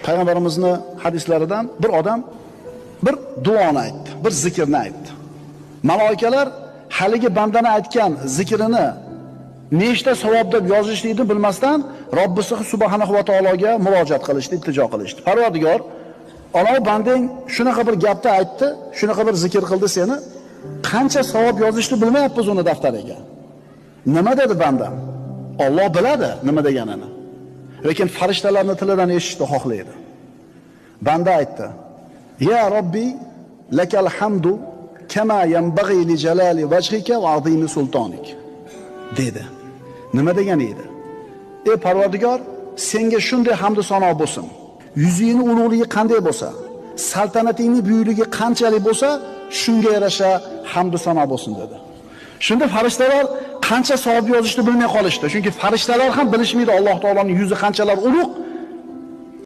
Payg'ambarimizni hadislaridan bir odam bir duoni aytdi, bir zikrni aytdi. Maloikalar haligi bandani aytgan zikrini nechta savob deb yozishlikni bilmasdan Robbisi subhanahu va taologa murojaat qilishdi, iltijo qilishdi. Parvardigor, Alloh bandang shunaqa bir gapni aytdi, shunaqa bir zikr qildi seni, qancha savob yozishni bilmayapmiz uni daftariga. Nima dedi bandam? Alloh biladi nima deganini. Lekin farishtalarning tilidan eshitishni xohlaydi. Banda aytdi: "Ya Robbi, lakal hamdu kama yanbag'i li jalali vajhika va azimi sultonik." dedi. Nima degani edi? Ey Parvardigor, senga shunday hamd sano bo'lsin. Yuzingning ulug'ligi qanday bo'lsa, saltanatingning buyukligi qanchalik bo'lsa, shunga yarasha hamd sano bo'lsin dedi. Shunda farishtalar qancha savob yozishni bilmay qolishdi. Chunki farishtalar ham bilishmaydi Alloh taoloning yuzi qanchalar ulug',